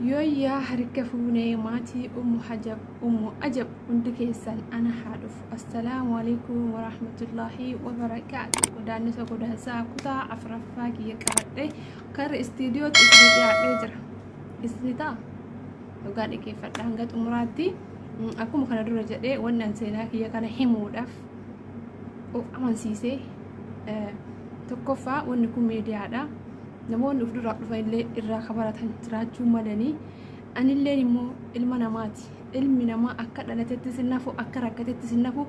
Yooyyaa harka fuunee maatii Ummu Hajab Ummu Ajab hundi keessan ana haa dhufu. Assalaamu alaikum warahmatullaahi wabarakaatu. Godaannisa godaansaa kutaa afuraffaa kiyya qabadhe karra istiidiyootti isinii dhiyaadhee jira. Isinii ta'a? Dhugaa dhaggeeffadha hanga xumuraatti. Akkuma kana dura jedhee wannan seenaa kiyya kana himuudhaaf of amansiisee tokkoffaa wanni kun miidiyaadha. Namoonni of duraa dhufan illee irraa ka baratan jiraachuu malanii anilleen immoo ilma namaati. Ilmi namaa akka dhalatettis hin hafu, akka rakkatettis hin hafu,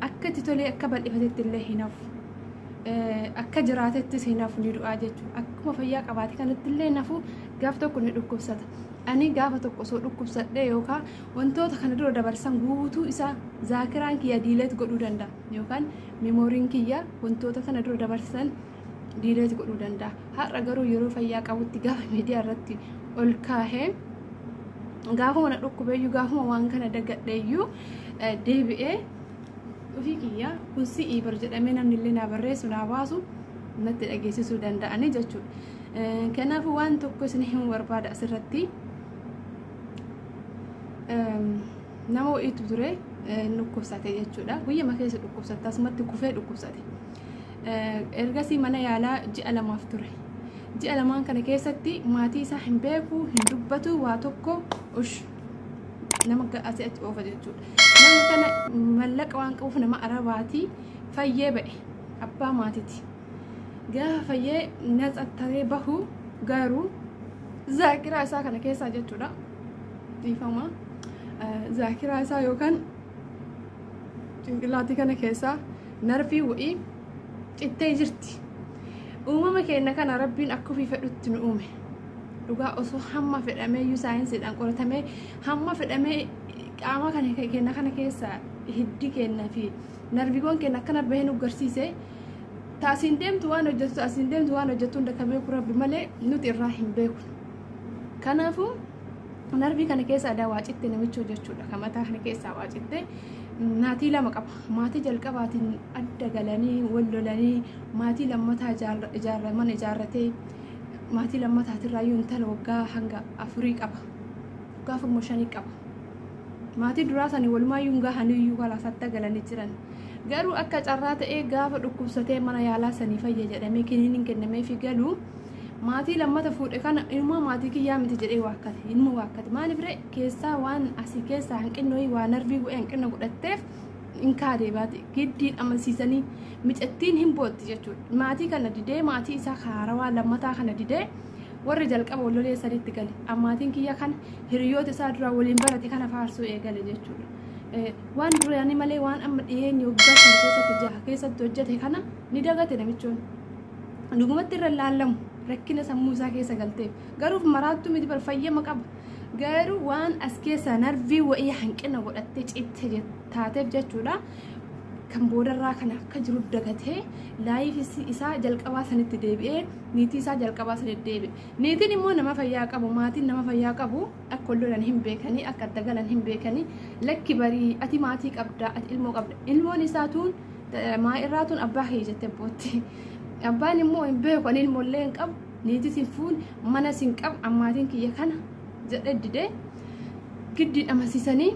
akka itti tolee akka bal'ifatetti illee hin hafu. Akka jiraatettis hin hafu ni du'aa jechuudha. Akkuma fayyaa qabaate kanatti illee hin hafu gaaf tokko ni dhukkubsata. Ani gaafa tokko osoo dhukkubsadhee yookaan wantoota kana dura dabarsan guutuu isaa zaakiraan kiyya diileet godhuu danda'a yookaan memooriin kiyya wantoota kana dura dabarsan diileet godhuu danda'a. Har'a garuu yeroo fayyaa qabutti gaafa miidiyaa irratti ol kaahee gaafuma na dhukkubeeyyuu gaafuma waan kana dagadheeyyuu deebi'ee ofii kiyya kun si'ii bar jedhamee namni illee naa barreessu naa baasu natti dhageessisuu danda'anii jechuudha. Kanaafuu waan tokko isin himuu barbaada asirratti. Nama wayiitu ture dhukkubsate jechuudha. Guyyama keessa dhukkubsate asumatti kufee dhukkubsate. Ergasii mana yaalaa ji'a lamaaf ture. Ji'a lamaan kana keessatti maatii isaa hin beeku, hin dubbatu, waa tokko ush nama asii achi oofa jechuudha. Nama kana mallaqa waan qabuuf nama Arabaati fayyee ba'e abbaa maatiiti. Gaafa fayyee naxattaree bahu garuu zaakiraa isaa kana keessaa jechuudha. Dhiifama. Zaakiraa isaa yookaan cinqillaatii kana keessaa narfii wa'ii cittee jirti. Uumama keenya kana Rabbiin akka ofii fedhutti nu uume. Dhugaa osoo hamma fedhameeyyuu saayinsiidhaan qoratamee hamma fedhamee qaama kana keenya kana keessa hiddi keenya fi narviiwwan keenya akkana bahee nu garsiise taasiin deemtu waan hojjettu asiin deemtu waan hojjettu hunda kan beeku Rabbi malee nuti irraa hin beeknu. Kanaafuu narvii kana keessa adaa waa citte namicha hojjechuudha. Kan mataa kana keessaa waa citte maatii lama qaba. Maatii jalqabaatiin adda galanii wal lolanii maatii lammataa ijaarra mana ijaarratee maatii lammataatirraayyuu intala waggaa hanga afurii qaba. Waggaa afur shanii qaba. Maatii duraa sanii walumaayyuu hin gahaniyyuu kalaas adda galanii jiran. Garuu akka carraa ta'ee gaafa dhukkubsatee mana yaalaa sanii fayya jedhamee kiniiniin kennameefii galu maatii lammata fuudhe kana ilmoo maatii kiyyaa miti jedhee waakkate. Ilmoo waakkate. Maaliif ree keessaa waan asii keessaa hanqinnoo waa narvii bu'ee hanqina godhatteef hin kaadee baate giddiin amansiisanii micattiin hin bootti jechuudha. Maatii kana didee maatii isaa haarawaa lammataa kana didee warri jalqaba wal lolee sanitti gale. Ammaatiin kiyya kana hiriyoota isaa duraa waliin barate kana faarsuu eegale jechuudha. Waan duraanii malee waan amma dhiyeenya waggaa sana keessatti jaha keessatti hojjete kana ni dagate namichoon. Dhugumatti irra laallamu rakkina sammuu isaa keessa galteef. Garuu maraattuu miti bar fayyama qaba. Garuu waan as keessa narvii wa'ii hanqina godhattee citte taateef jechuudha. Kan boodarraa kana akka jiru dagatee laayifii isaa jalqabaa sanitti deebi'ee niitii isaa jalqabaa sanitti deebi'e. Niitiin immoo nama fayyaa qabu maatiin nama fayyaa qabu akka wal lolan hin beekanii akka adda galan hin beekanii lakki barii ati maatii qabda ati ilmoo qabda ilmoon isaa tuun maa irraa tuun abbaa kee jettee bootti. Abbaan immoo hin beeku ani ilmoollee hin qabu niitii sin fuun mana sin qabu ammaatiin kiyya kana jedhee didee giddiin amansiisanii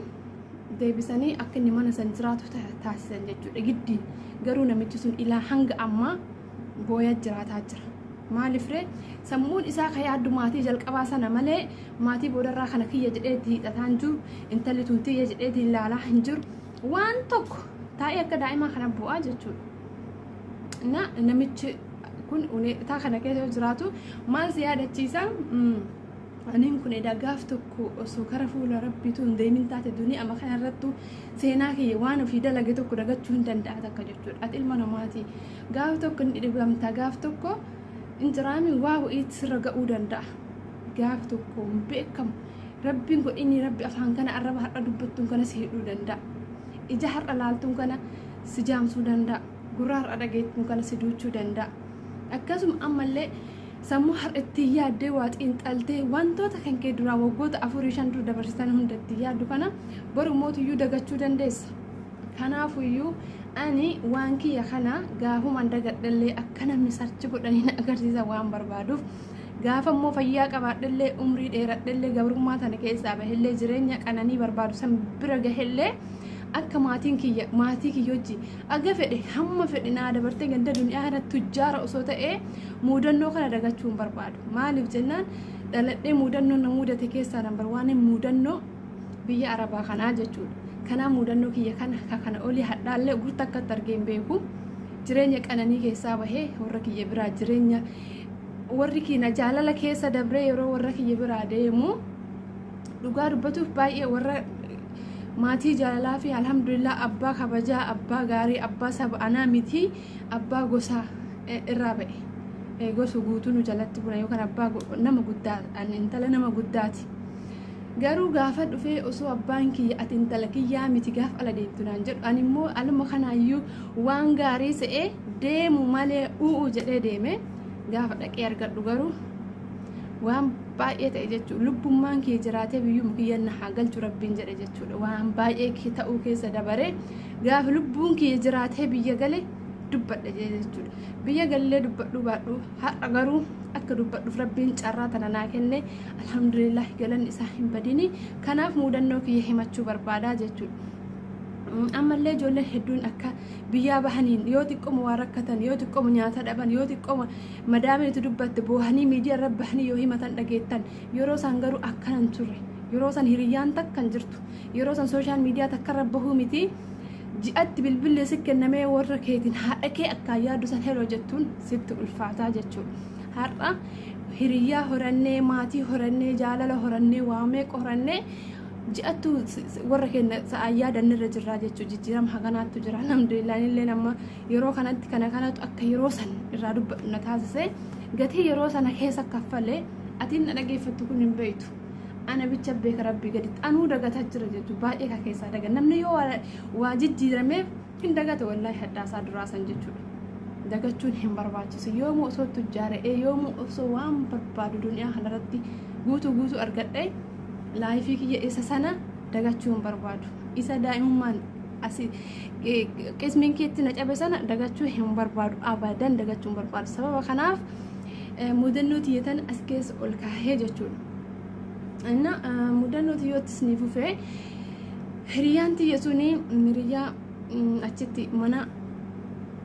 deebisanii akka inni mana san jiraatu taasisan jechuudha giddiin. Garuu namichi sun ilaa hanga ammaa booyaa jiraataa jira. Maaliif ree sammuun isaa ka yaaddu maatii jalqabaa sana malee maatii boodarraa kana kiyya jedhee itti hiixataa hin jiru intalli tun tiyya jedhee itti ilaalaa hin jiru waan tokko taa'ee akka daa'imaa kana bu'aa jechuudha. Na namichi kun uneetaa kana keessa yoo jiraatu maal si yaadachiisa? Aniin kun edaa gaaf tokko osoo kara fuula rabbiitu hin deemin taate duniyaa amma kana irrattu seenaa kiyya waan ofii dalage tokko dagachuu hin danda'a takka jechuudha. Ati ilma namaati. Gaaf tokko ni dhibamta gaaf tokko injiraami waa wa'iitti sirra ga'uu danda'a. Gaaf tokko hin beekamu. Rabbiin godhinii rabbi afaan kana arraba har'a dubbattuun kana si hidhuu danda'a. Ija har'a laaltuun kana si jaamsuu danda'a. Gurra har'a dhageettuun kana si duuchuu danda'a. Akkasuma ammallee sammuu har'a ittiin yaaddee waa xiinxaltee wantoota kan kee duraan waggoota afurii shan dura dabarsitan hunda ittiin yaaddu kana boru mootuyyuu dagachuu dandeessa. Kanaafuyyuu ani waan kiyya kana gaafumaan dagadhallee akka namni sarchi godhanii na agarsiisa waan barbaaduuf Gaafa immoo fayyaa qabaadhellee, umrii dheeradhellee, gabrummaa tana keessaa bahellee, jireenya qananii barbaadu san bira gahellee, akka maatiin kiyya maatii kiyya hojii aga fedhe hamma fedhe naa dabartee ganda duniyaa kana tujjaara osoo ta'ee muudannoo kana dagachuu hin barbaadu. Maaliif jennaan, dhaladhee muudannoo na mudate keessaa number one muudannoo biyya Arabaa kanaa jechuudha. Kanaa muudannoo kiyya kana kana olii hadhaallee gurta akkatti argee hin beeku. Jireenya qananii keessaa bahee warra kiyya biraa, jireenya warri kiyya jaalala keessa dabree yeroo warra kiyya biraa deemu, dhugaa dubbatuuf baay'ee warra maatii jaalalaa fi alhamdulillah abbaa kabajaa, abbaa gaarii, abbaa saba anaa miti, abbaa gosaa irraa ba'e. Gosa guutuu nu jalatti bula yookaan abbaa nama guddaa, intala nama guddaati. Garuu gaafa dhufee osoo abbaan kiyya "Ati intala kiyyaa miti gaaf ala deemtu" naan jedhu, ani immoo aluma kanaayyuu waan gaarii se'ee deemu malee u'u jedhee deeme. Gaafa dhaqee argadhu garuu waan baay'ee ta'e jechuudha. Lubbummaan kiyya jiraatee biyyuma kiyya na haa galchu Rabbiin jedhe jechuudha. Waan baay'ee ta'uu keessa dabaree gaafa lubbuun kiyya jiraatee biyya gale dubbadha jechuudha. Biyya gallee dubbadhu baadhu, har'a garuu akka dubbadhuuf Rabbiin carraa tana naa kenne. Alhamdulillah, galanni isaa hin badini. Kanaaf muudannoo kiyya himachuu barbaadaa jechuudha. Ammallee ijoolleen hedduun akka biyyaa bahaniin yoo xiqqooma waa rakkatan, yoo xiqqooma nyaata dhaban, yoo xiqqooma madaamiitu dubbatte boohanii miidiyaa irra bahanii yoo himatan dhageettan. Yeroo isaan garuu akkanan turre. Yeroo san hiriyyaan takka hin jirtu. Yeroo san social media takka irra bahuu miti, ji'atti bilbilli si kennamee warra keetiin haadha kee akkaan yaaddu san hello jettuun sitti ulfaataa jechuudha. Har'a hiriyyaa horannee, maatii horannee, jaalala horannee, waa meeqa horannee, ji'attu warra keenya sa'aan yaadanne irra jirraa jechuudha. Jijjiirama haganaattu jira, alhamdulillah. Illee nama yeroo kanatti kana kanatu akka yeroo san irraa dubbadhu na taasise. Gatii yeroo sana keessa kaffalee atiin na dhageeffattu kun hin beektu. Ana bicha beeka Rabbii gaditti. Anuu dagataa jira jechuudha. Baay'ee ka keessaa daga. Namni yoo waa jijjiirameef hin dagata, wallaahi, haddaasaa duraa san jechuudha. Dagachuun hin barbaachisu. Yoomuu osoo tujjaara'ee, yoomuu osoo waan barbaadu duniyaa kanarratti guutuu guutuu argadhee, life kiyya isa sana dagachuu hin barbaadu. Isa daa'imummaan asii qismiin keetti na cabe sana dagachuu hin barbaadu. Abadan dagachuu hin barbaadu. Sababa kanaaf mudannoo tiyyatan as keessa ol kaahee jechuudha. Inna mudannoo tiyyoottis ni fufee. Hiriyyaan tiyya suni hiriyyaa achitti mana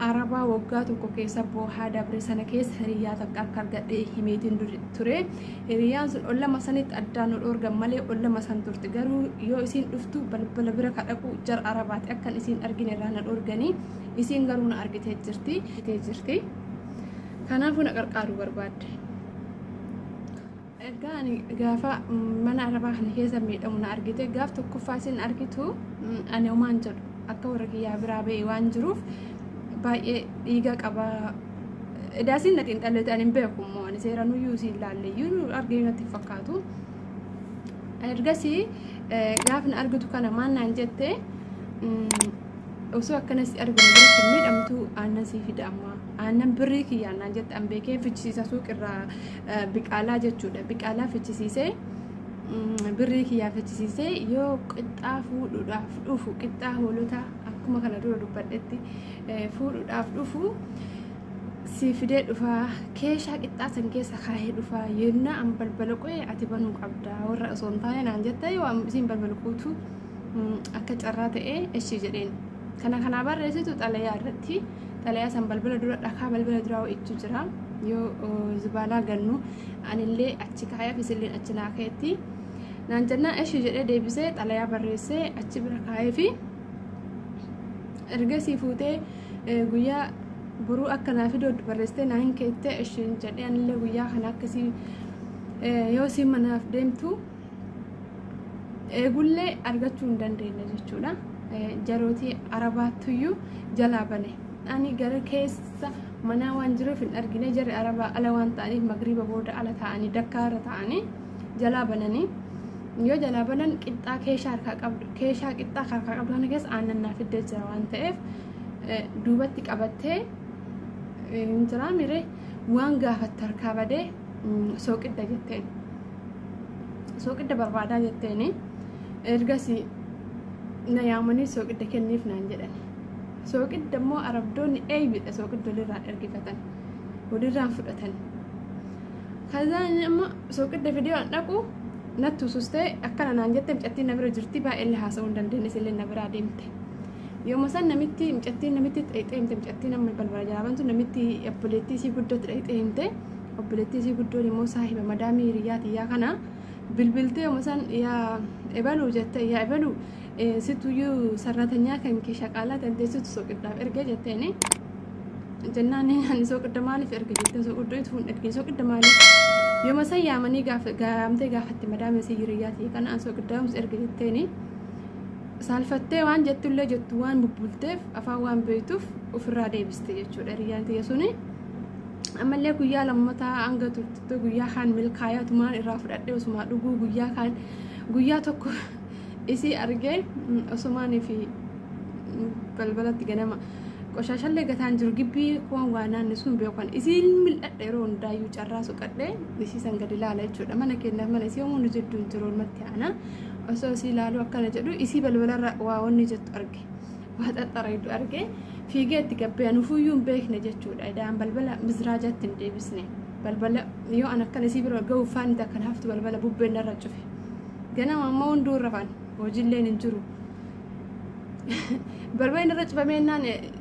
Arabaa waggaa tokko keessa boohaa dabre sana keessa hiriyyaa takka akka argadhee himeetiin ture. Hiriyyaan sun ollama sanitti addaan nu dhoorgan malee ollama san turte. Garuu yoo isiin dhuftu balbala bira kadhaqu jar Arabaati akkan isiin argine irraa na dhoorganii, isiin garuu na argitee jirti. Jirti. Kanaafuu na qarqaaruu barbaadde. Ergaa ani gaafa mana Arabaa kana keessa miidhamu na argite. Gaaf tokkoffaa isin argitu ani homaan jedhu, akka warra kiyyaa biraa ba'e waan jiruuf baay'ee dhiiga qaba. Edaasiin na xiinxalleete, ani hin beeku immoo, ani seeranuyyuu isiin laalleeyyuu argee natti hin fakkaatu. Ergasii gaaf na argitu kana maal naan jette? "Osoo akkanas arginu biratti miidhamtu, aannan sii fida, amma aannan birrii kiyyaan" naan jette. An beekee fichisiisa suuqirraa biqaalaa jechuudha. Biqaalaa fichisiisee, birrii kiyyaa fichisiisee, yoo qixxaa fuudhuudhaaf dhufu, qixxaa hoolotaa akkuma kana dura dubbadhetti fuudhuudhaaf dhufu si fidee dhufaa, keeshaa qixxaa san keessa kaahee dhufaa, yennaa an balbala qo'ee ati banuu qabda warra osoo hin taane" naan jette. Yoo isiin balbala quutu akka carraa ta'ee ishii jedheen. Kana kanaa barreessitu xalayaa irratti, xalayaa san balbala dura, dhakaa balbala duraa wa'iitu jira, yoo zibaalaa gannu anillee achi kaayaaf isillee achi naa ka'etti naan jennaan, ishii jedhee deebisee xalayaa barreessee achi bira kaayee fi ergasii fuutee guyyaa boruu akka naa fidoo barreessitee naa hin keettee, ishiin jedhee. Anillee guyyaa kana akkasii yoo isiin manaaf deemtu eegullee argachuu hin dandeenye jechuudha. Jarootii Arabaattuyyuu jalaa bane. Ani gara keessa manaa waan jiruuf hin argine. Jarri Arabaa ala waan ta'aniif magriiba booda ala ta'anii, dakkaarra ta'anii jalaa bananii, yoo jalaa banan qixxaa keeshaa harkaa qabdu, keeshaa qixxaa harkaa qabdu kana keessa aannan naa fiddee jira waan ta'eef duubatti qabattee hin jiraa miree waan gaafatte harkaa badee sooqidda jetteen. Sooqidda barbaadaa jetteeni. Ergasii na yaamanii "Sooqidda kenniif" naan jedhan. Sooqidda immoo Arabdoonni eeybidha, sooqidda walirraan ergifatan, walirraan fudhatan. Kazaan amma sooqidda fidee waan dhaqu natti usustee akkana naan jette. Mucattiin na bira jirti, baay'ee haasa'uu hin dandeenye, illee na biraa deemte. Yooma san namitti mucattiin namitti dhayxee himte. Mucattiin amma balbala jalaa bantu namitti obboleettii isii guddootti dhayxee himte. Obboleettii isii guddoon immoo saahiba madaamii hiriyaa tiyyaa kana bilbiltee, yooma san "Yaa ebaluu" jette, "Yaa ebaluu, situyyuu sarratanyaa kan kee shaqaalaa dandeessitu soqiddaaf ergee" jetteeni. Jennaan "Ani soqidda maaliif erge?" jette. "Soqidda itti hin ergine, soqidda maaliif?" Yooma san yaamanii gaamtee gaafatte madaamii isii hiriyaa tiyya kana. "An soqiddaa erge" jetteeni. Saalfattee waan jettullee jettu waan bubbulteef, afaan waan beektuuf ofirraa deebiste jechuudha hiriyyaan tiyya suni. Ammallee guyyaa lammataa hanga turte, guyyaa kaan milkaayatumaan irraa fudhadhee osumaa dhuguu, guyyaa kaan guyyaa tokko isii argee osumaanii fi balbalatti ganama qoshaashallee gataan jiru, gibbii kuwan waa naanni sun beekan isiin mil'adha. Yeroo hundaayyuu carraa suqadhee isii san gadi ilaala jechuudha. Mana keenyaaf mana isii hoomuu nu jidduu hin jiru, walumatti aana. Osoo isii ilaaluu akkana jedhu, isii balbalarra waa wanni jettu arge, waa xaxxareedu arge, fiigee itti gabbee. Anufuyyuu hin beekne jechuudha. Idaan balbala mizraajaatti hin deebisne. Balbala yoo an akkana isii bira ga'u faanni takka haftu balbala bubbeen narra cufe. Ganama ammoo hunduu rafan, hojiilleen hin jiru. Balballi irra cufamee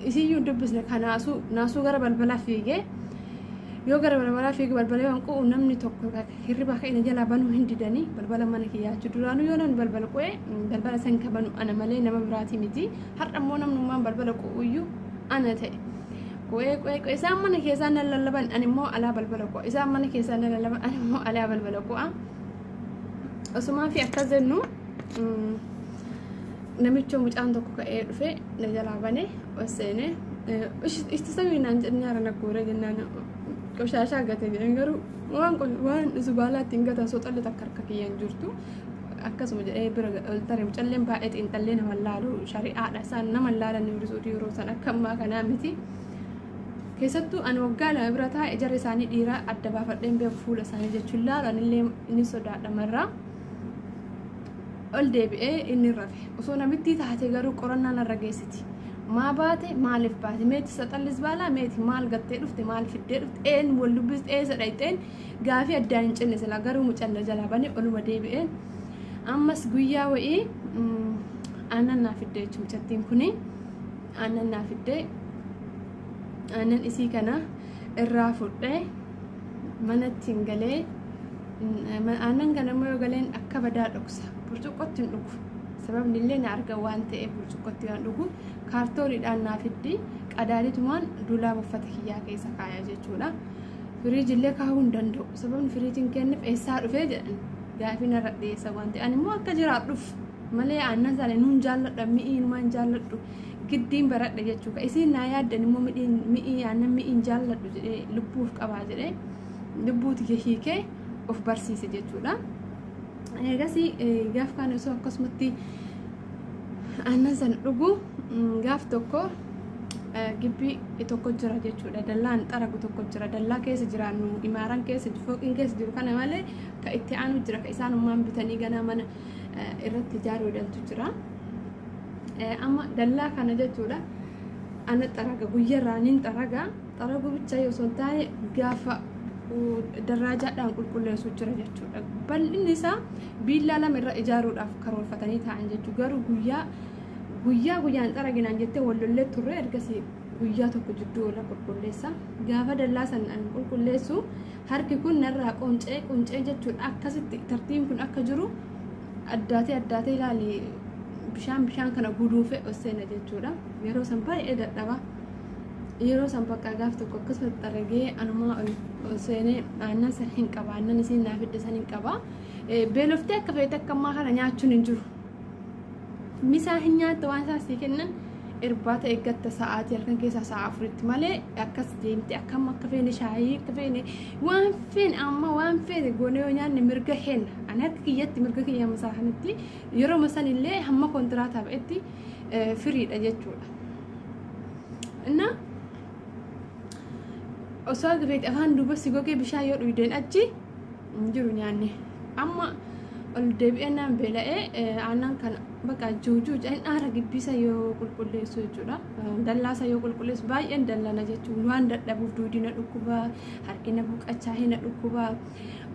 isiyyuu hin dubbisne. Ka naasuu naasuu gara balbalaa fiigee, yoo gara balbalaa fiigee balbala yoo qu'u, namni tokko hirriba ka'ina jalaa banuu hin didanii balbala mana kiyyaachuu. Duraanuu yoo namni balbala qu'e, balbala san ka banu ana malee nama biraatii miti. Har'a immoo namnummaan balbala qu'uyyuu ana ta'e. Qu'ee qu'ee qu'ee, isaan mana keessaa nan lallaban, ani immoo alaa balbala qu'а. Isaan mana keessaa nan lallaban, ani immoo alaa balbala qu'а. Osumaa fi akkas jennu, namicha mucaan tokko ka'ee dhufe, na jalaa bane, ol seenee "Itti samii" naan jedhe. Nyaara na guuree jennaan, "Qoshaashaa gate" jedhan. Garuu waan zubaalaa ittiin gatan soxalli takka harka kiyyaan jirtu. Akkasuma jedhee bira ol tare. Mucalleen baay'ee xiinxallee nama laalu, shari'aadha isaan nama laalan yeroo san, akka ammaa kanaa miti. Keessattuu ani waggaa 2 bira taa'e, jara isaanii dhiiraa adda baafadheen beeku fuula isaanii jechuun laalu, anillee inni sodaadha marraa. Ol deebi'ee inni rafe. Osoo namitti taate garuu qorannaa narra geessiti. Maa baate? Maaliif baate? Meeti saxallis baalaa meeti maal gattee dhufte? Maal fiddee dhufte? Een wal dubbiste? Eessa dhayxeen? Gaafii addaan hin cinne sila. Garuu mucaan jalaa bane, oluma deebi'een. Ammas guyyaa wa'ii aannan naa fiddee jechuun, mucattiin kuni aannan naa fiddee, aannan isii kana irraa fudhee manatti hin galee. Aannan kana immoo yoo galeen akka badaa dhoksa, burcuqqootti hin dhugu. Sababni illee na arga waan ta'eef burcuqqootti waan dhugu. Kaartooniidhaan naa fiddi, qadaaditumaan dulaaba uffata kiyyaa keessa kaaya jechuudha. Firiijillee kaa'uu hin danda'u. Sababni firiijiin kenneef eessaa dhufee jedhan gaafii narra dhiyeessa waan ta'e. Ani immoo akka jiraadhuuf malee aannan sana nuun jaalladha, mi'ii numaan jaalladhu, giddiin baradhe jechuudha. Isiin naa yaaddan immoo mi'ii aannan mi'iin jaalladhu jedhee lubbuuf qabaa jedhee lubbuuti hiikee of barsiise jechuudha. Eegasii gaaf kaan osoo akkasumatti aannan sana dhugu, gaaf tokko gibbii tokko jira jechuudha. Dallaan xaragu tokko jira. Dallaa keessa jiraannu, imaaraan keessa, fooqiin keessa jiru kana malee ka itti aanu jira, ka isaanummaan bitanii ganaa mana irratti ijaaruu dantu jira. Amma dallaa kana jechuudha. Ana xaraga, guyyarraa nin xaraga. Xaragu bicha osoo hin taane gaafa darraajaadhaan qulqulleessu jira jechuudha. Bal'inni isaa biillaa lama irra ijaaruudhaaf karoorfatanii taa'an jechuudha. Garuu guyyaa guyyaa guyyaan xaraginaan jettee wallollee turre. Ergasii guyyaa tokko jidduu irra qulqulleessa. Gaafa dallaa sana qulqulleessu harki kun narraa quncee quncee jechuudha. Akkasitti tartiibni kun akka jiru addaatee addaatee ilaali, bishaan bishaan kana guduunfee ol seena jechuudha. Yeroo san baay'ee dadhaba. Yeroo san bakka gaaf tokko akkasuma xaragee anumaa ol seenee aannan san hin qaba. Aannan isiin naa fidde san hin qaba. Beeloftee akka feete akka ammaa kana nyaachuun hin jiru. Misaa hin nyaatta, waan isaan sii kennan irbaata eeggatta sa'aatii halkan keessaa sa'a 4tti malee, akkas deemte akka amma akka feene shaayii akka feene waan feene amma waan feene goonee yoo nyaanne mirga kenna. Ani akka kiyyatti mirga kiyya masaa kanatti yeroo san illee hamma kontiraataa ba'etti firiidha jechuudha. Inna osoo akka feete afaan duuba si gogee bishaan yoo dhuydeen achi hin jiru nyaanne. Amma Ol deebi'ee naan beela'ee aannan kana bakka juujuu jedhan aara gibbisa yoo qulqulleessu jechuudha. Dallaasa yoo qulqulleessu baay'een dallana jechuun waan dadhabuuf duudina dhukkubaa, harkina buqachaa hina dhukkubaa.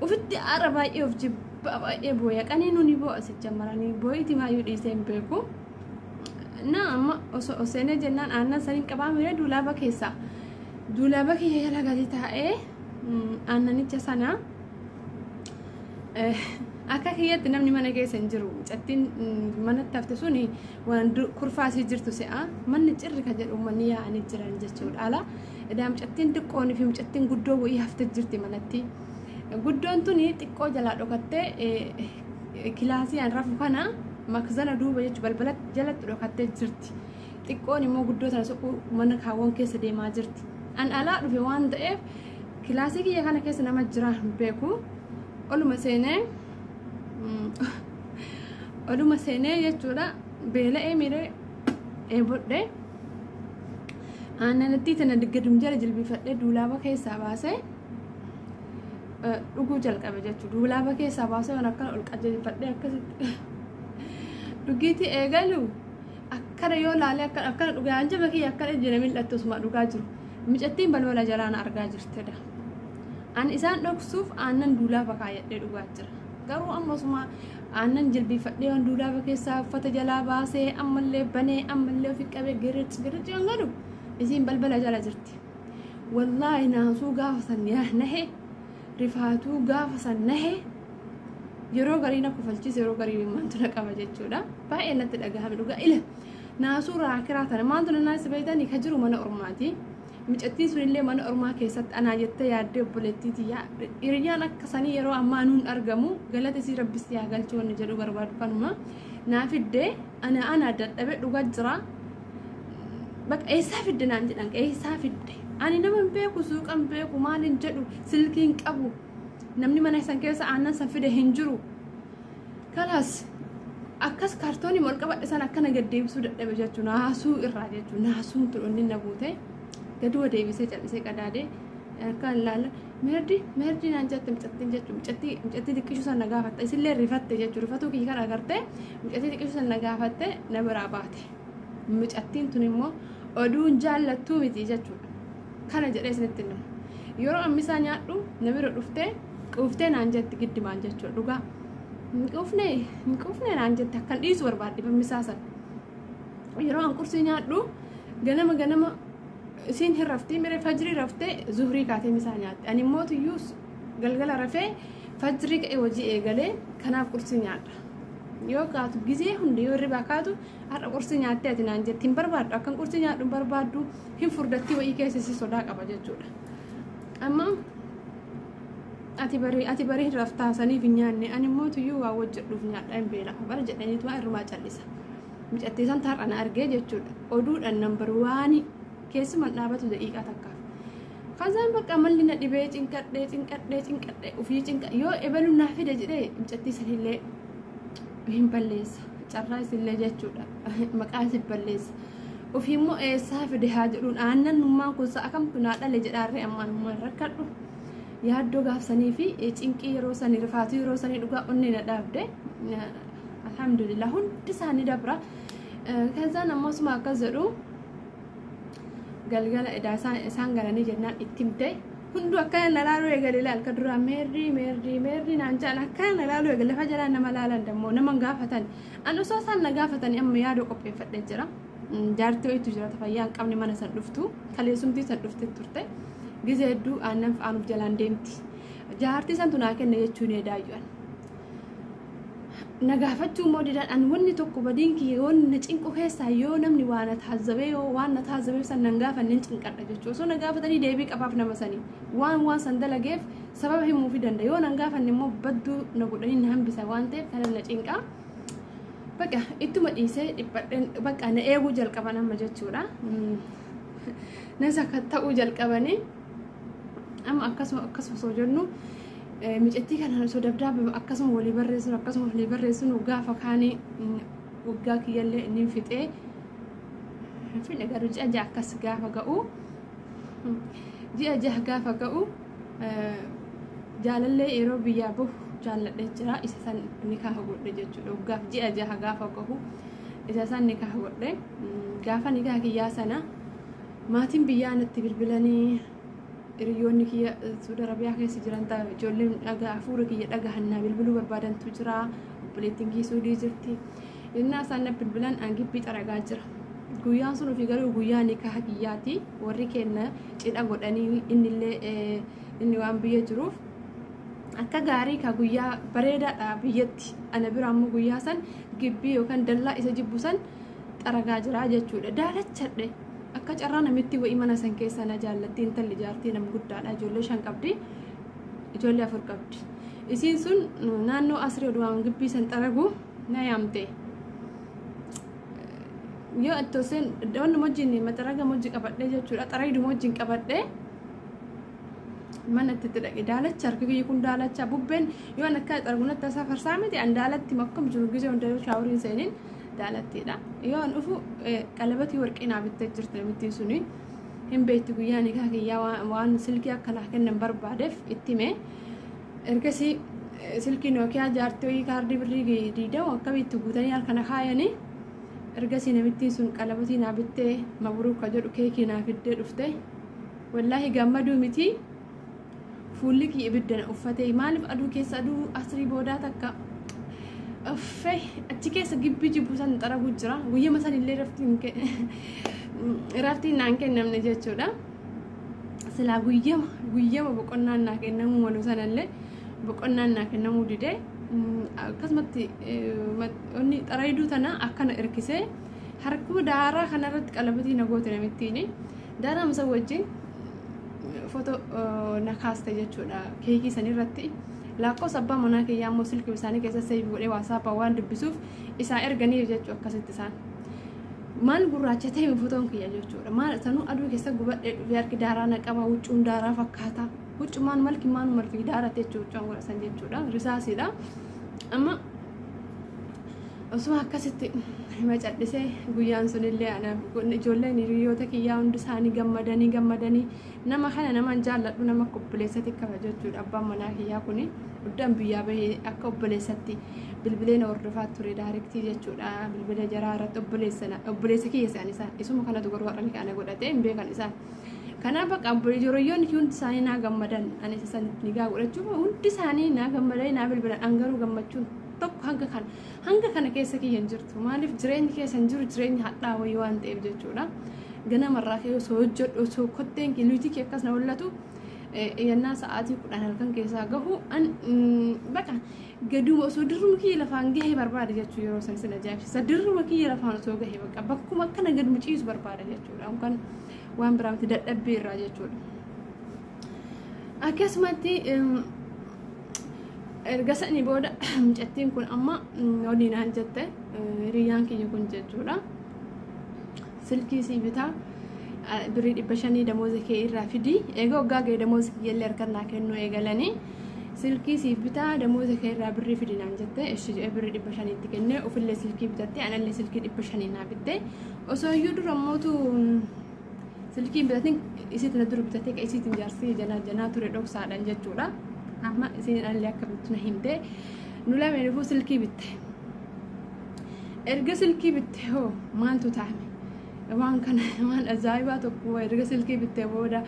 Ofitti aara baay'ee of jibbaa baay'ee booya. Qanii nuni boo'a sijjamaranii boo'iti maayyuu dhiisee hin beeku. Na amma osoo seenee jennaan aannan saniin qabaa miree duulaaba keessaa. Duulaaba kiyya jala gadi taa'ee aannanicha sana akka kiyyatti namni mana keessa hin jiru. Mucattiin manatti hafte suni waan kurfaasii jirtu se'a. Manni cirri ka jedhu uummanni yaa'anii jiran jechuudha. Ala edaa mucattiin xiqqoonii fi mucattiin guddoo wayii hafte jirti manatti. Guddoon tuni xiqqoo jalaa dhokattee kilaasii an rafu kana makzana duuba jechuun balbala jalatti dhokattee jirti. Xiqqoon immoo guddoo tana soquu mana kaawwan keessa deemaa jirti. An alaa dhufe waan ta'eef kilaasii kiyya kana keessa nama jira hin beeku. Oluma seenee jechuudha, beela'ee miiree dheebodhee aannanittii tana gadum jala jilbifadhee duulaaba keessaa baasee dhuguu jalqabe jechuudha. Duulaaba keessaa baasee waan akkana ol qajeelfadhee akkasitti dhugiitii eegalu akkana yoo laalee akkana akkana dhugaa anjaba kiyya akkana ijji na mil'attu osuma dhugaa jiru. Mucattiin balbala jalaan argaa jirtedha. Ani isaan dhoksuuf aannan duulaaba kaayyadhee dhugaa jira. Garuu ammasuma aannan jilbiifadhee waan duulaaba keessaa uffata jalaa baasee ammallee banee ammallee ofi qabee giric giric yoon godhu isiin balbala jala jirti. Wallaahi naasuu gaafa san nahe, rifaatuu gaafa san nahe, yeroo garii na kofalchiise, yeroo garii maaltu na qaba jechuudha. Baay'ee natti dhagahame dhugaa ila. Naasuu raakiraa tana maaltu na naasii beeytanii ka jiru mana ormaati. Mucattiin sunillee mana ormaa keessatti anaa jettee yaaddee obboleettiiti. Hiriyyaan akka sanii yeroo ammaa nuun argamu, galata isii rabbis yaa galchuu wanni jedhu barbaadu kanuma. Naa fiddee ana dadhabee dhugaa jira. Bakka eessaa fidde naan jedhan, eessaa fidde? Ani nama hin beeku, suuqa hin beeku, maal hin jedhu, silkii hin qabu. Namni mana san keessa aannan san fide hin jiru. Kalaas akkas kaartoonii ol qabadhe san akkana gad deebisuu dadhabe jechuun naasuu irraa jechuun naasuun tun na buute. Gaduma deebisee callisee qadaadee akka ilaala, "Meerdi, meerdi?" naan jette mucattiin jechuun. Mucattii xiqqishuu san na gaafatte, isillee rifatte jechuun rifatuu kiyya kana agartee mucattii xiqqishuu san na gaafatte, na biraa baate. Mucattiin tun immoo oduun jaallattuu miti jechuudha. Kana jedhee isinitti himu. Yeroo ammisaa nyaadhu na bira dhuftee "Quuftee?" naan jetti giddimaan jechuudha dhugaa. "Hin quufne, hin quufne" naan jette, akkan dhiisu barbaadde ammisaa sana. Yeroo an qursii nyaadhu ganama ganama isiin hin raftii miree, fajrii raftee zuhrii kaatee misaa nyaatte. Ani immoo tuyyuu galgala rafee fajrii ka'ee hojii eegalee, kanaaf qursii nyaadha. Yoo kaatu gizee hundi yoo hirribaa kaatu "Har'a qursii nyaattee ati?" naan jetti. Hin barbaaddu, akkan qursii nyaadhu hin barbaaddu, hin furdattii wayii keessa si sodaa qaba jechuudha. Amma "Ati barii hin raftaa, saniif hin nyaanne, ani immoo tuyyuu waa hojjedhuuf nyaadha, hin beela bara" jedhaniitu waa irrumaa callisa. Mucattii san taarra na argee jechuudha. Oduudhaan number one keessuman dhaabatu daqiiqaa takkaaf. Kazaan bakka malli na dhibee cinqadhee cinqadhee cinqadhee ofii cinqa yoo ebalu naa fide jedhee mucattii sanillee hin balleessa. Carraa isillee jechuudha. Maqaa isin balleessa. Ofii immoo eessaa fide haa jedhuun, aannan nummaan kun sa'a kamtu naa dhale jedhaarree ammaan immoo hin rakkadhu. Yaaddoo gaafsanii fi cinqii yeroo sanii, rifaatuu yeroo sanii dhugaa onnee na dhaabde. Alhamdulillah, hundi isaanii dabra. Kazaan ammasuma akkas jedhu galgala edaa isaan galanii jennaan itti himte. Hunduu akkana na laaluu eegale. Ilaal ka duraa "Meerrii, meerrii, meerrii?" naan jedhan, akkana na laaluu eegale. Lafa jalaan nama laalan dammoo nama gaafatan. An osoo isaan na gaafatan amma yaadoo qopheeffadhee jira. Jaartii wayiitu jira fayyaa hin qabne mana san dhuftu, kaleessumtii san dhufte turte, gizee hedduu aannan fa'aanuuf jalaan deemti. Jaartii santu naa kenne jechuun edaayyu'an. Na gaafachuu immoo didan. An wanni tokko badiin kiyya wanni na cinqu keessaa yoo namni waa na taazabee, yoo waan na taazabeef san nan gaafanne hin cinqadha jechuudha. Osoo na gaafatanii deebii qabaaf, nama sanii waan waan san dalageef sababa himuufi danda'a. Yoo nan gaafanne immoo badduu na godhanii na hambisa waan ta'eef kana na cinqaa. Bakka ittuma dhiisee dhiphadheen bakka na eeguu jalqaban amma jechuudha. Na sakatta'uu jalqabanii amma akkasuma akkasuma osoo jennu micattii kana osoo dabdaabame akkasuma walii barreessinu, akkasuma walii barreessinu, gaafa kaanii waggaa kiyyallee inni fixee hin garuu ji'a 6 akkas gaafa ga'u, ji'a 6 gaafa ga'u, jaalallee yeroo biyyaa bahu Jaalladhee jira. Isa san nikaa godhe jechuudha. Waggaaf ji'a 6 gaafa gahu isa san nikaa godhe. Gaafa nikaa kiyyaa sana maatiin biyyaa natti bilbilanii, hiriyoonni kiyya Suudi Arabiyaa keessa jiran ta'a, ijoolleen dhagaa hafuura kiyya dhagahannaa bilbiluu barbaadantu jira. Obboleettiin kiyya Suudii jirti. Innaa isaan na bilbilan, an gibbii xaragaa jira. Guyyaan sun ofii garuu guyyaa nikaa kiyyaati. Warri kenna cidha godhanii, innillee inni waan biyya jiruuf akka gaarii ka guyyaa bareedaadha biyyatti. Ana bira ammoo guyyaa san gibbii yookaan dallaa isa jibbu san xaragaa jira jechuudha. Daalachadhe. Akka carraa namitti wa'ii mana san keessa na jaallatti. Intalli jaartii nama guddaadha, ijoollee 5 qabdi, ijoollee 4 qabdi. Isiin sun naannoo asrii oduwaan gibbii san xaragu na yaamte. Yoo ittoo seen wanni wajjin maxaraga wajji qabadhee jechuudha, xarayduma wajjin qabadhee mana itti dhaqe. Daalacha, harki kiyya kun daalacha. Bubbeen yoo an akka xaragunatti tasaa farsaa miti. An daalatti makkam jiru gisee hunda yoo shower iin seeniin daalattiidha. Yoo an dhufu qalabatii warqii naa bittee jirti namittiin suni. Hin beekti, guyyaa nikaa kiyyaa waan silkii akka naa kennan barbaadeef itti hime. Ergasii silkii Nookiyaa jaartii wayii kaardii birrii 20 akkamitti guutanii harka na kaayanii. Ergasii namittiin sun qalabatii naa bittee, mabruuka jedhu keekii naa fiddee dhufte. Wallaahi gammaduu miti, fuulli kiyya ibidda na uffate. Maaliif? Aduu keessa, aduu asrii boodaa takka uffee achi keessa gibbii jibbu san xaragu jira. Guyyama san illee raftiin naan kennamne jechuudha. Silaa guyyama boqonnaan naa kennamuu malu sanallee boqonnaan naa kennamuu didee, akkasumatti inni xarayduu tana akkana hirkisee harkuma daaraa kanarratti qalabatii na goote namittiin. Daaraa masa wajjin foto na kaaste jechuudha keekii sanirratti. Lakkoofsa abbaa manaa kiyyaa immoo silkii isaanii keessa save godhee WhatsApp waan dubbisuuf isaa erganiif jechuudha. Akkasitti isaan maal gurraacha ta'e fotoon kiyya jechuudha. Maal sanuu aduu keessa gubadhee dhufee, harki daaraa na qaba, huccuun daaraa fakkaata, huccumaan malki maanu malki daarate jechuudha, huccuun godhasan jechuudha, risaasiidha. Amma osoo akkasitti hima callisee, guyyaan sunillee anaaf ijoolleen hiriyoota kiyyaa hundi isaanii gammadanii gammadanii. Nama kana naman jaalladhu, nama akka obboleessatti qaba jechuudha. Abbaan manaa kiyyaa kuni guddaan biyyaa bahee akka obboleessatti bilbilee na hordofaa ture direct jechuudha. Bilbila jaraa irratti obboleessa kiyya isaan isaan isuma kanatu garuu har'a kana godhatee hin beekan isaan. Kanaaf bakka hiriyoonni hundi isaanii naa gammadan. Ani isa sanitti nigaa godhachuuf hundi isaanii naa gammadanii naa bilbilan. An garuu gammachuun tokko hanga kana keessa kiyya hin jirtu. Maaliif? Jireenyi keessa hin jiru, jireenya hadhaa wayii waan ta'eef jechuudha. Ganamarraa ka'ee osoo hojjedhu, osoo kotteen luutii kee akkas na hollatu, yennaa sa'aatii 10 halkan keessaa gahu an baqa gaduma osoo dirruma kiyya lafaan gahee barbaada jechuu. Yeroo san sin ajaa'ibsiisa. Dirruma kiyya lafaan osoo gahee, bakka bakkuma akkana gaduma ciisu barbaada jechuudha. Yookaan waan biraa miti, dadhabbii irraa jechuudha. Akkasumatti erga sanii booda mucattiin kun amma waliin naan jette, hiriyyaan kiyya kun jechuudha. Silkii sii bitaa, birrii 500 damooza kee irraa fidii. Egaa waggaa ga'e damooza kiyyallee harkaan naa kennuu eegalanii, silkii siif bitaa, damooza kee irraa birrii fidi naan jette. Ishi jedhee birrii 500tti kennee, ofillee silkii bitattee, anallee silkii 500 naa bitte. Osoo iyyuu dura mootu silkii bitatin isiitti na dura bitatee, ka isiitiin jaarsii janaa janaa ture dhoksaadhaan jechuudha. Amma isiin anallee akka bittu na himte. Nu lameenifuu silkii bitte. Erga silkii bitte hoo maaltu ta'ame? Waan kana waan ajaa'ibaa tokko erga silkii bittee booda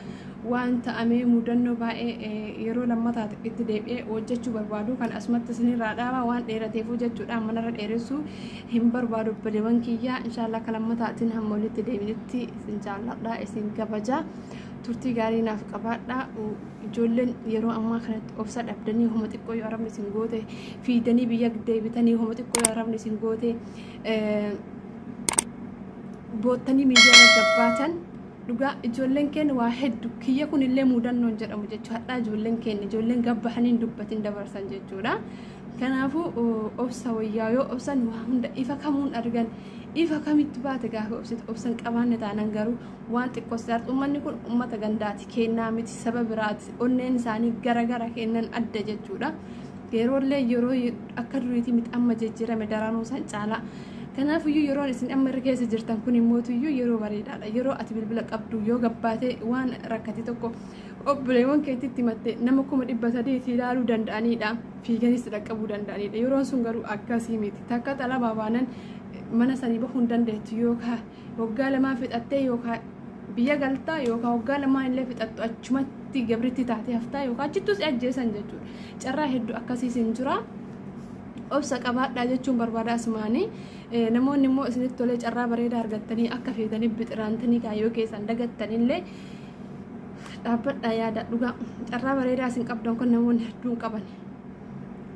waan ta'amee, mudannoo baay'ee yeroo lammataati itti deebi'ee hojjechuu barbaadu kan asumatti isinirraa dhaaba. Waan dheerateefuu jechuudha, manarra dheeressuu hin barbaadu. Obboleewwan kiyyaa, inshaallah akka lammataatiin hamma walitti deebinutti isin jaalladha, isin kabaja, turtii gaarii naaf qabaadha. Ijoolleen yeroo ammaa kanatti obsa dhabdanii, homa xiqqoo yoo arabni isin goote fiidanii biyya deebitanii, homa xiqqoo yoo arabni isin goote boottanii miidiyaa irra gabbaatan, dhugaa ijoolleen keenya waa hedduu kiyya kun illee mudannoon jedhamu jechuudha. Hadhaa ijoolleen keenya ijoolleen gabbahanii hin dubbatin dabarsan jechuudha. Kanaafuu obsa wayyaa. Yoo obsan waa hunda ifa kamuun argan, ifa kamitti baate gaafa obsitu. Obsan qabaanne taanan garuu waan xiqqoo sidaartu. Uummanni kun uummata gandaati, kennaa miti, saba biraati. Onneen isaanii gara gara kennan adda jechuudha. Yeroollee yeroo akka duriitii miti, amma jijjiirame daranuu san caalaa. Kanaafiyyuu yeroon isin amma irra keessa jirtan kun immootuyyuu yeroo bareedaadha. Yeroo ati bilbila qabdu yoo gabbaate waan rakkate tokko Obboleewwan keetitti himatte nama 300,000 si ilaaluu danda'anidha. Fiiganis dhaqqabuu danda'anidha. Yeroon sun garuu akkasii miti. Takka xalabaa baanan mana sanii bahuu hin dandeettu, yookaan waggaa 2 fixattee yookaan biyya galtaa, yookaan waggaa 2 illee fixattu achumatti gabritti taatee haftaa, yookaan achittuu si ajjeesan jechuudha. Carraa hedduu akkasiis hin jira. Obsa qabaadhaa jechuun barbaada asumaanii. Namoonni immoo isinitti tolee carraa bareedaa argattanii akka feetanii bixiraantanii kaayyoo keessan dagattanillee, dhaabbadhaa, yaada dhugaa. Carraa bareedaa isin qabdan kun namoonni hedduun qaban.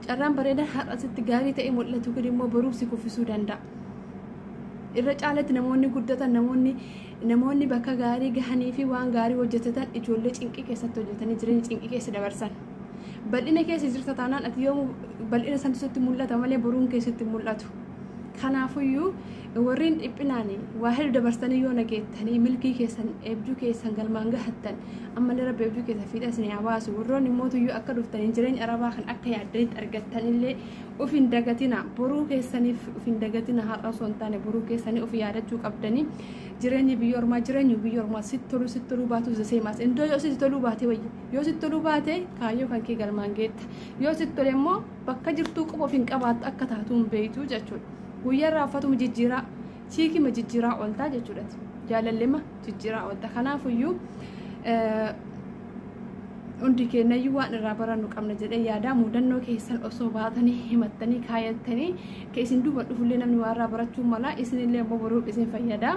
Carraan bareedaa har'a sitti gaarii ta'e mul'atu kun immoo boruuf si kuffisuu danda'a. Irra caalatti namoonni guddatan, namoonni bakka gaarii gahanii fi waan gaarii hojjetatan, ijoollee cinqii keessatti hojjetanii jireenya cinqii keessa dabarsan. Bal'ina keessa jirta taanaan ati yoomuu bal'ina santu sitti mul'ata malee boruun keessatti mul'atu. Kanaafuyyuu warreen dhiphinaan waa hedduu dabarsanii yoo nageettanii milkii keessan, eebjuu keessan galmaan gahattan, ammallee Rabbi eebjuu keessan fiixa isin haa baasu. Warroonni mootuyyuu akka dhuftanii jireenya Arabaa kan akka yaaddanitti argattanillee of hin dagatina. Boruu keessaniif of hin dagatina. Har'a osoo hin taane boruu keessanii of yaadachuu qabdanii. Jireenyi biyya ormaa, jireenyi biyya ormaa sitti toluu sitti toluu baatu zaseemaas indoo yoo sitti toluu baate wayya. Yoo sitti toluu baate kaayyoo kan kee galmaan geetta. Yoo sitti tole immoo bakka jirtuu quba of hin qabaattu, akka taatu hin beektu jechuudha. Guyyaarraa uffatuma jijjiiraa, chiikima jijjiiraa ooltaa jechuudha. Jaalallema jijjiiraa oolta. Kanaafuyyuu hundi keenyayyuu waan irraa barannu qabna jedhee yaada. Mudannoo keessan osoo baatanii himattanii kaayattanii, ka isin duuba dhufullee namni waan irraa barachuu mala, isinillee immoo boruuf isin fayyada.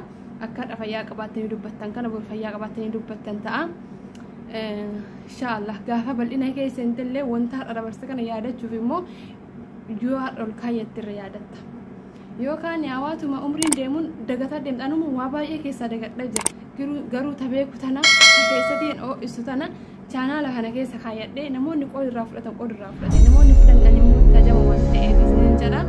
Akka har'a fayyaa qabaattanii dubbattan kana boru fayyaa qabaattanii dubbattan ta'a. Inshaallah gaafa bal'ina keessanillee wanta har'a dabarse kana yaadachuuf immoo yoo har'a ol kaayyatti irra yaadatta. Yookaan hawaatuma umriin deemuun dagataa deemta. Anuma waa baay'ee keessaa dagadhaa jira. Garuu tabeeku tana keessattiin ho'isu tana chaanaala kana keessa kaayyadhee namoonni qoodi irraa fudhatan, qoodi irraa fudhatan, namoonni fudhatan immoo tajama waan ta'eef isinin jedha.